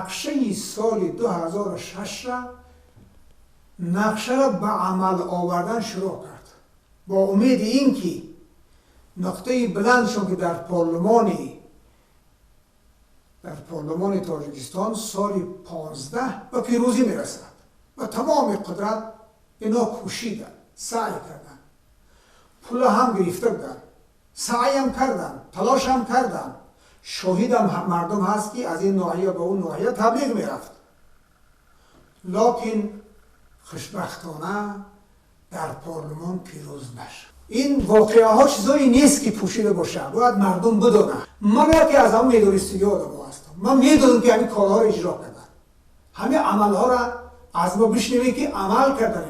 Нақшаи соли 2006-ра, нақшаро ба амал овардан шурӯъ кард, бо умеди ин ки нуқтаи баландшон, ки дар парлумони Тоҷикистон соли 15 ба пирӯзӣ мерасад. Ба тамоми қудрат ино кӯшиданд, саъй карданд, пула ҳам гирифта буданд, саъям карданд, талошам карданд. Шоҳидам мардум ҳаст, ки аз ин ноҳия ба он ноҳия таблиғ мерафт, локин хушбахтона дар парлумон пирӯз нашуд. Ин воқеаҳо чизое нест, ки пӯшида бошад, бояд мардум бидонад. Ман яке аз ҳамон медонистагӣ одамо ҳастам. Ман медонам, ки ҳамин корҳоро иҷро карданд, ҳамин амалҳоро аз мо бишнавед, ки амал кардан.